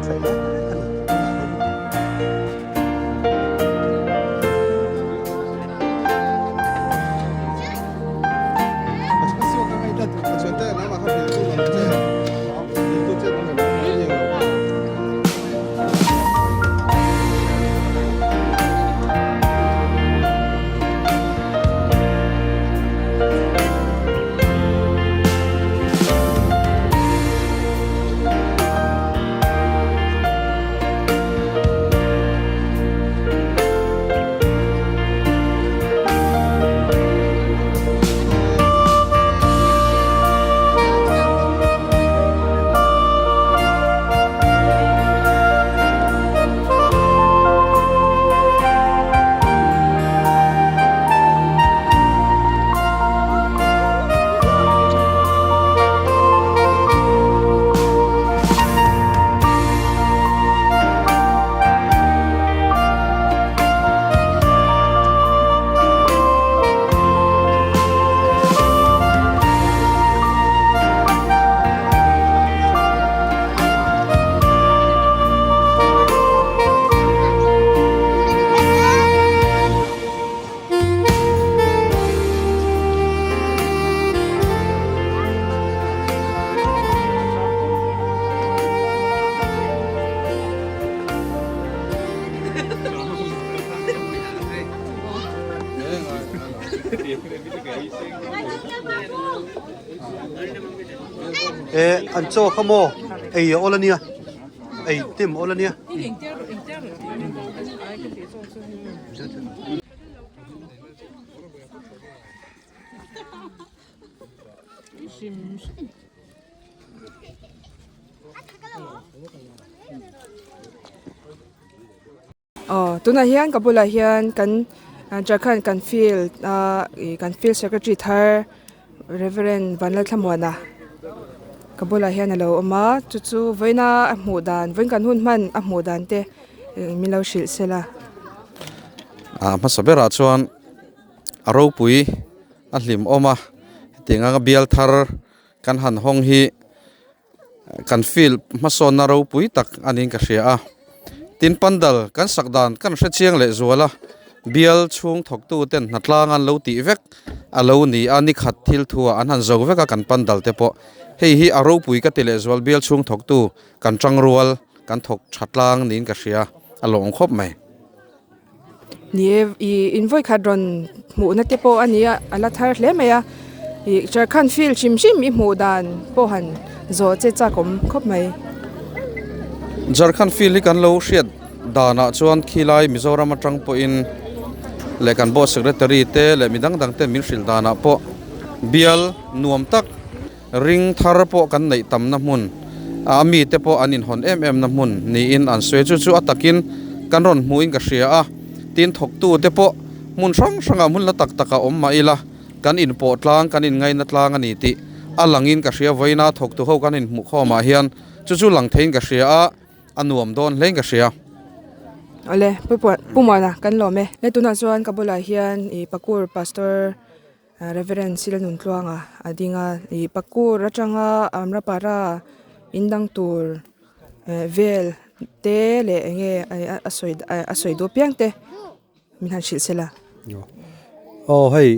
theih mek a ni. E an chaw kha maw ei a awl ania ei hnem a awl ania. Aw tunah hian ka bulah hian kan Jharkhand kan field a ih kan field secretary thar Reverend Vanlalthlamuana ka bulah hian alo awm a chu chu vawiina a hmuh dan vawiin kan hun hman a hmuh dan te min lo hrilh sela. A hmasa berah chuan a ropui a hlim awm a hetiang anga bial thar kan han hawng hi. Kan field hmasawnna ropui tak a niin ka hria a, tin pandal kan sak dan kan hre chiang leh zual a, bial chhung thawktu ten hnatlang an lo tih vek a lo ni a, ni khat thil thu ah an han zo vek a kan pandal te pawh hei hi a ropui ka ti leh zual bial chhung thawktu kan tangrual kan thawk tha tlang niin ka hria a lawm khawp mai. Ni e, ih invawi khat rawn hmuhna te pawh a ni a, a la thar hle mai a, ih Jharkhand field hrim hrim i hmuh dan pawh han zawh che chak awm khawp mai. Jharkhand field hi kan lo hriat danah chuan khilai Mizoram atang pawhin leh kan board secretary te leh midang dang ten min hrilh danah pawh bial nuam tak Ring thar pawh kan neih tamna hmun a mite pawh an inhawn em em na hmun niin an sawi a, chu chu a takin kan rawn hmuhin ka hria a, tin thawktute pawh hmun hrang hrangah hmun la tak takah awm mah ila kan inpawh tlang kan inngaina tlang a ni tih a langin ka hria, vawiina thawktu ho kan inhmuh khawmah hian chu chu lang theiin ka hria a. A nuam dawn hlein ka hria. Awle, Pu Muana kan lawm e. He tunah chuan ka bulah hian ih Pakur Pastor Reverend Silanuntluanga a ding a, ih Pakur atanga Amrapara in dang tur vel te leh eng nge a sawi a sawi duh piang te min han hrilh sela. Aw hei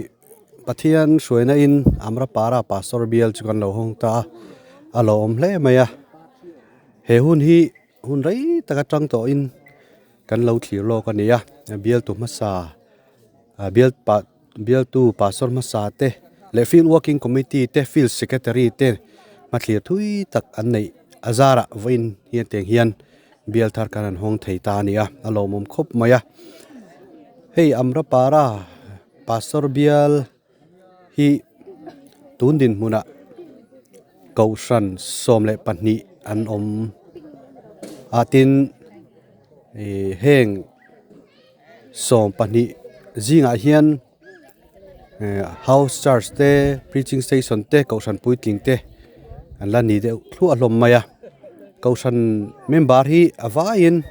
Pathian hruaina in Amrapara Pastor bial chu kan lo hawng ta a, a lo awm hle mai a, he hun hi hun rei tak atang tawhin kan lo thlir lawk a ni a, bialtu hmasa bial pah. Bialtu Pastor hmasa te leh Field Working Committee te Field Secretary te hmathlir thui tak an neih a zarah vawiin hian tiang hian bial thar khan an hawng thei ta a ni a, a lawmawm khawp mai a. Hei Amrapara Pastor bial hi tun dinhmunah Kohhran 12 an awm a, tin ih heng. 12 zingah hian house church te preaching station te kohhran puitling te an la ni deuh thluah hlawm mai a kohhran member hi a vaiin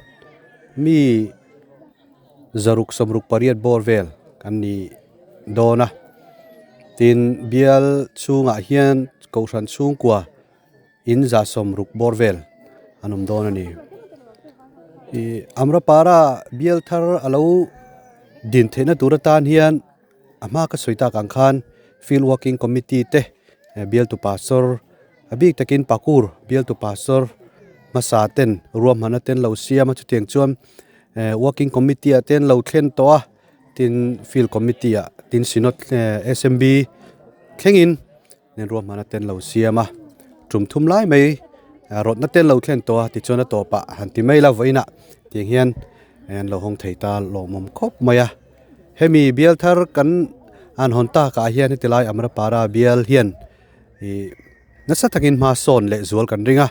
mi 668 bawr vel an ni dawn a tin bial chhungah hian kohhran chhungkua. In 60 bawr vel an awm dawn a ni. Ih Amrapara bial thar a lo din theihna tur atan hian a hma ka sawi tak ang khan field working committee te bialtu pastor a bik takin pakur bialtu pastor hmasa ten ruahmanna te an lo siam a chutiang chuan working committee ah te an lo thlen tawh a tin field committee ah tin synod smb thlengin. Nen ruahmana ten lo siam a, tum thum lai mai rawtna ten lo thlen tawh a tichuan a tawpah han ti mai la vawiinah tiang hian an lo hawng thei ta lawmawm khawp mai a. Hemi bial thar kan an hawn takah hian heti lai Amrapara bial hian ih nasa takin hma sawn leh zual kan ring a,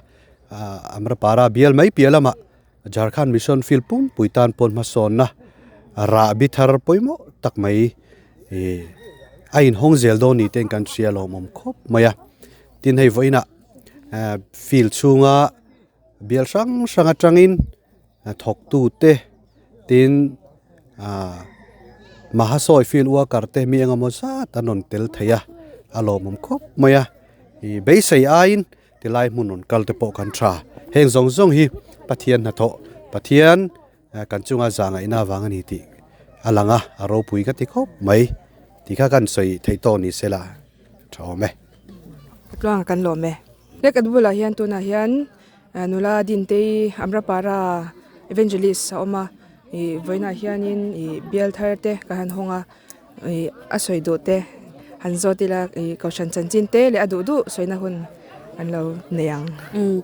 Amrapara bial mai piah lamah Jharkhand Mission Field pumpui tan pawn hmasawnna rahbi thar pawimawh tak mai ih a inhawng zel dawn ni te kan hria lawmawm khawp mai a tin hei vawiinah ah field chhunga bial hrang hrang atangin thawktu te tin ah mahasawi field worker te mi engemaw zat an rawn tel thei a a lawmawm khawp mai a ih beisei aiin. Tilai hmun rawn kal te pawh kan tha. Heng zawng zawng hi Pathian hnathawh, Pathian kan chunga zah ngaihna avang a ni tih a lang a, a ropui ka ti khawp mai tih kha kan sawi theih tawh ni se la tha awm e. Tluanga kan lawm e. Lek an bulah hian tunah hian nula Dintei Amrapara Evangelist a awm a, ih vawiinah hianin ih bial thar te ka han hawng a. Ih a sawi duh te han zawt ila ih kohhran chanchin te leh a duh duh sawina hun an lo nei ang. Umm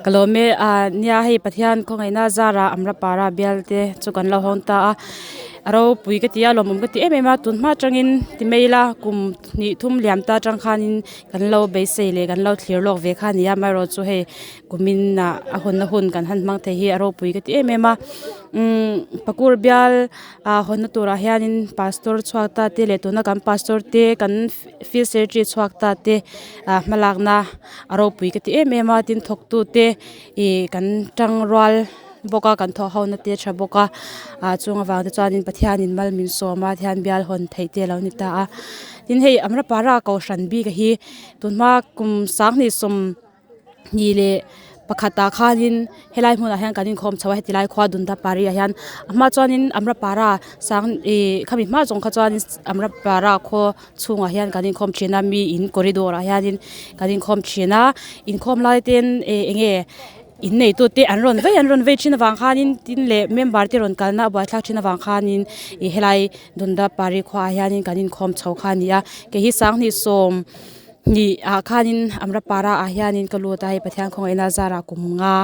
ka lawm e ah nia hei Pathian khawngaihna zarah Amrapara bial te chu kan lo hawng ta a a ropui ka ti a lawmawm ka ti em em a tun hma atangin ti mai ila kum hnih thum liam ta atang khanin kan lo beisei leh kan lo thlir lawk ve kha a ni a amaherawhchu hei kumin ah a hawnna hun kan han hmang thei hi a ropui ka ti em em a umm pakur bial. Ah hawnna turah hianin pastor chhuak ta te leh tuna kan pastor te kan field secretary chhuak ta te ah hmalakna a ropui ka ti em em a tin thawktu te ih kan tangrual bawk a kan thawh ho na te a tha bawk a ah chung avang te chuanin Pathianin mal min sawm a tihian bial hawn theih te a lo ni ta a tin hei Amrapara kohhran bik a hi tunhma kum sanghnih sawm hnih leh pakhatah khanin helai hmunah hian kan inkhawm chho a heti lai khua Dundapari ah hian a hma chuanin Amrapara sang ih khami hma zawng kha chuanin Amrapara khaw chhungah hian kan inkhawm thin a mi in corridor ah hianin kan inkhawm thin a inkhawm lai ten eh eng nge in neitu te an rawn vei an rawn vei thin avang khanin tin leh member te rawn kalna a buaithlak thin avang khanin ih helai Dundapari khuaah hianin kan inkhawm chho kha a ni a kei hi sanghnih sawm. Hnih ah khanin Amrapara ah hianin ka lut a hei Pathian khawngaihna zarah kum nga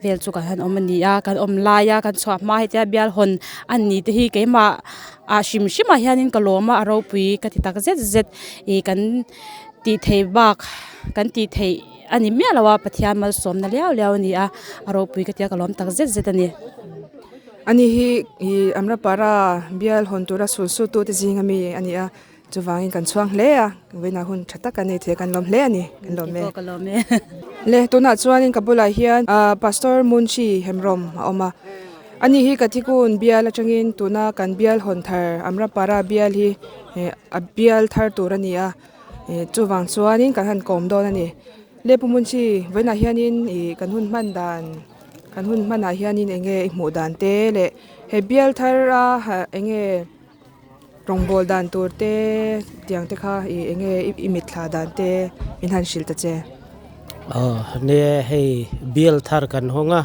vel chu kan han awm a ni a kan awm lai a kan chhuah hma hetia bial hawn a ni te hi keimah ah hrim hrim ah hianin ka lawm a a ropui ka ti tak zet zet ih kan tih theih bak kan tih theih a ni miah lo a Pathian malsawmna liau liau a ni a a ropui ka tia ka lawm tak zet zet a ni. Ani hi ih Amrapara bial hawn tura sulsutu te zing ami a ni a. Chuvangin kan chhuang hle a, vawiinah hun tha tak a nei thei a, kan lawm hle a ni, kan lawm e. Ka lawm e. Le tunah chuanin ka bulah hian Pastor Munshi Hemrom a awm a, ani hi Kathikun bial atangin tuna kan bial hawn thar Amrapara bial hi a bial thar tur a ni a, chuvang chuanin kan han kawm dawn a ni. Le Pu Munshi, vawiinah hianin ih kan hun hman dan, kan hun hmanah hianin eng nge i hmuh dan te leh he bial thar a eng nge Rawngbâwl dan tur te tiang te kha i eng nge i mitthla dan te min han hrilh ta che. Aw nia hei bial thar kan hawng a,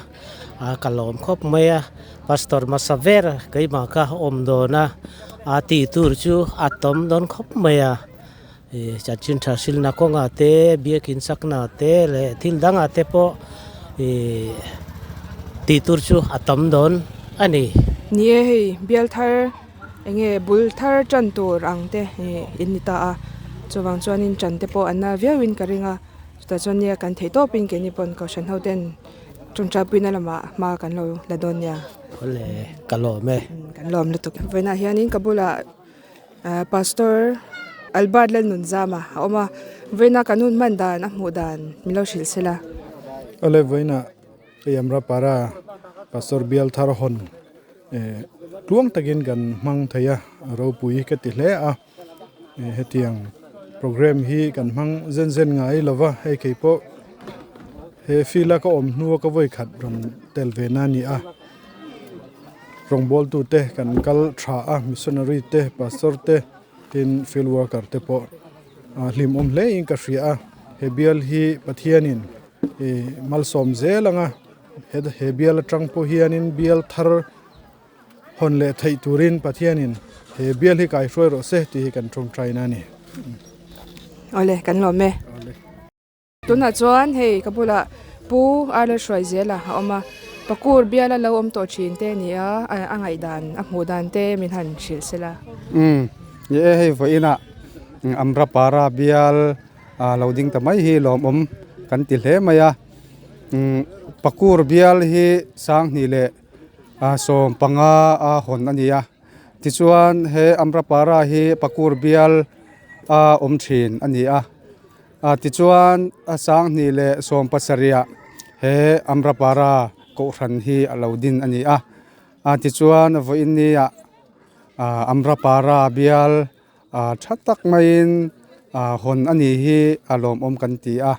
a ka lawm khawp mai a, Pastor hmasa ber keimah kha awm dawn a, a tih tur chu a tawm dawn khawp mai a, i chanchin tha hrilna kawngah te biakin chakna te leh thil dangah te pawh i tih tur chu a tam dawn a ni. Ni e hei bial thar eng nge bul thar tan tur ang te ih in ni ta a chuvang chuanin tan te pawh an na viauin ka ring a chutah chuan nia kan theih tawpin keini pawn kohhran ho ten tawngtai puina lamah hma kan lo la dawn nia. Awle ka lawm e. Kan lawm lutuk. Vawiinah hianin ka bulah. Pastor Albert Lalnunzama a awm a, vawiina kan hun hman dan a hmuh dan min lo hrilh se la. Awle vawiina hei Amrapara Pastor Bial Thar hawn tluang takin kan hmang thei a, a ropui ka ti hle a, hetiang program hi kan hmang zen zen ngai lova hei keipawh. He field a ka awm hnua ka vawi khat rawn tel ve na a ni a rawngbawltu te kan kal tha a missionary te pastor te tin field worker te pawh a hlimawm hle in ka hria a he bial hi Pathianin ih malsawm zel anga he bial atang pawh hianin bial thar hawn leh theih turin Pathianin he bial hi kaihruai rawh se tih hi kan tawngtai na a ni. Awle kan lawm e. Tunah chuan hei ka bulah Pu Arla Hruaizela a awm a, Pakur biala lo awm tawh thin te a ni a, a ngaihdan a hmuh dan te min han hrilh se la. Umm ni e hei vawiinah Amrapara bial lo ding ta mai hi lawmawm kan ti hle mai a, umm Pakur bial hi Sanghnih leh 15 a hawn a ni a, tichuan he Amrapara hi Pakur bial a awm thin a ni a. Tichuan a 2017 ah he Amrapara kohhran hi a lo din a ni a. Tichuan vawiin ah Amrapara bial tha tak maiin hawn a ni hi a lawmawm kan ti a.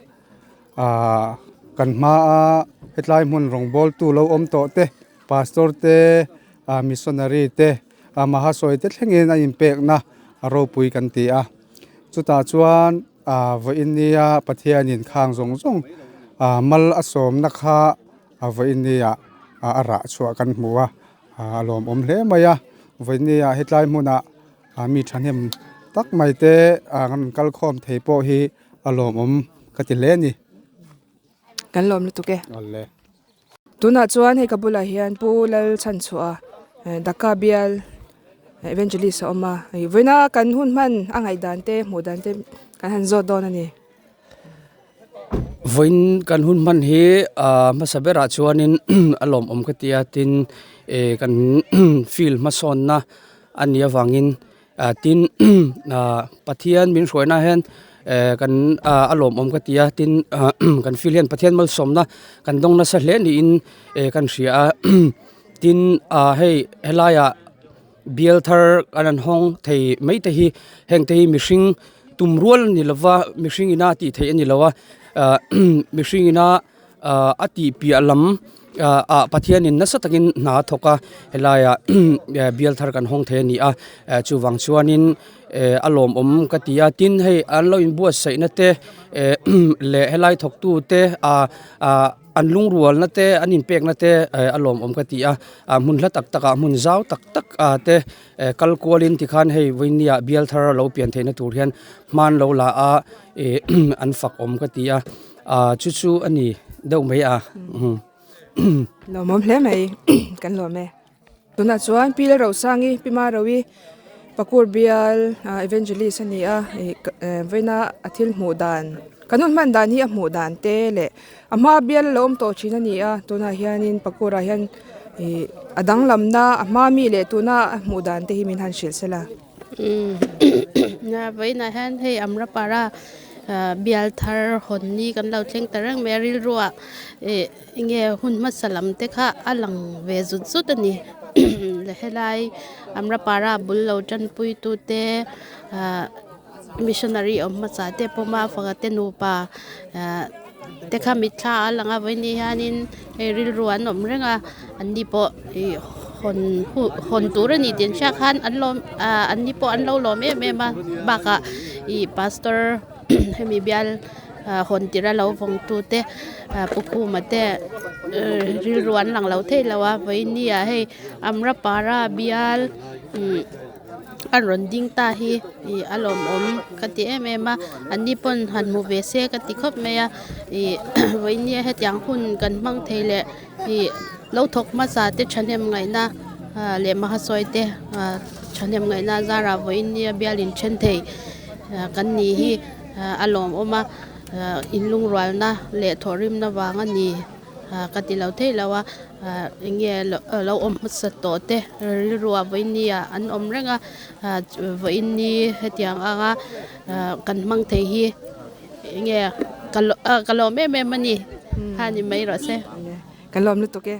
Kan hmaa hetlai hmun rawngbawltu lo awm tawh te, pastor te, missionary te, mahasawi te thlengin a inpekna a ropui kan ti a. Chutah chuan vawiin nia Pathianin khang zawng zawng mal a sawmna kha vawiin nia a rah chhuah kan hmu a, a lawmawm hle mai a. Vawiin nia hetlai hmunah mi thahnem tak mai te an kal khawm thei pawh hi a lawmawm ka ti hle a ni. Kan lawm lutuk e. Tunah chuan hei ka bulah hian Pu Lalchhanchhuah Daka bial Evangelist a awm a, hei vawiina kan hun hman a ngaih dan te hmuh dan te kan han zawt dawn a ni. Vawiin kan hun hman hi ah hmasa berah chuanin a lawmawm ka ti a tin eh kan field hmasawnna a nih avangin Ah tin ah Pathian min hruaina hian eh kan ah a lawmawm ka ti a tin ah kan feel hian Pathian malsawmna kan dawng nasa hle niin eh kan hria a tin ah hei helaiah bial thar an han hawng thei mai te hi heng te hi mihring tum rual a ni lova mihring ina tih theih a ni lo a ah mihring ina. ah a tih piah lam ah ah Pathianin nasa takin hna a thawk a helaiah bial thar kan hawng thei a ni a eh chuvang chuanin eh a lawmawm ka ti a tin hei an lo inbuatsaih na te eh leh helai thawk tu te ah ah an lungrual na te an inpek na te eh a lawmawm ka ti a ah hmun hla tak tak ah hmun zau tak tak ah te eh kal kualin tikhan hei vawinia bial thar lo pian theihna tur hian hman lo la a eh an fak awm ka ti a. Ah chu chu a ni deuh mai a. Lawmawm hle mai kan lawm e. Tunah chuan Pi Lalrosangi Pi Marovi Pakur bial Evangelist a ni a ih vawiina a thil hmuh dan kan hun hman dan hi a hmuh dan te leh a hma bial a lo awm tawh thin a ni a tunah hianin Pakurah hian ih a danglamna a hma mi leh tuna a hmuh dan te hi min han hrilh sela. Vawiinah hian hei Amrapara bial thar hawn ni kan lo thleng ta reng mai a rilruah ih enge hun hmasa lam te kha a lang ve zut zut a ni helai Amrapara bul lo tanpui tu te ah missionary awm hmasa te pawm a faka te nupa ah te kha mitthla a lang a vawiin ni hianin hei rilru an awm reng a an ni pawh ih hawn hawn tur a ni tih an hriat khan an lawm ah an ni pawh an lo lawm em em a bakah ih pastor hemi bial ah hawn tirh a lo vawng tu te ah pu khuma te rilru an lang lo thei lo a vawiin ni ah hei amrapara bial umm. a rawn ding ta hi ih a lawmawm ka ti em em a an ni pawn han hmu ve se ka ti khawp mai a ih vawiin hetiang hun kan hmang thei leh ih lo thawk hmasa te thahnem ngaihna ah leh mahasawi te ah thahnem ngaihna a zarah vawiin nia bial in then thei ah kan ni hi ah a lawmawm a ah inlungrualna leh thawhrimna vang a ni. Ah ka ti lo thei lo a ah eng nge lo awm hmasa tawh te rilru ah vawiin ni ah an awm reng a ah vawiin ni hetiang anga ah kan hmang thei hi eng nge ka lawm em em a ni ha ni mai rawh se. Kan lawm lutuk e.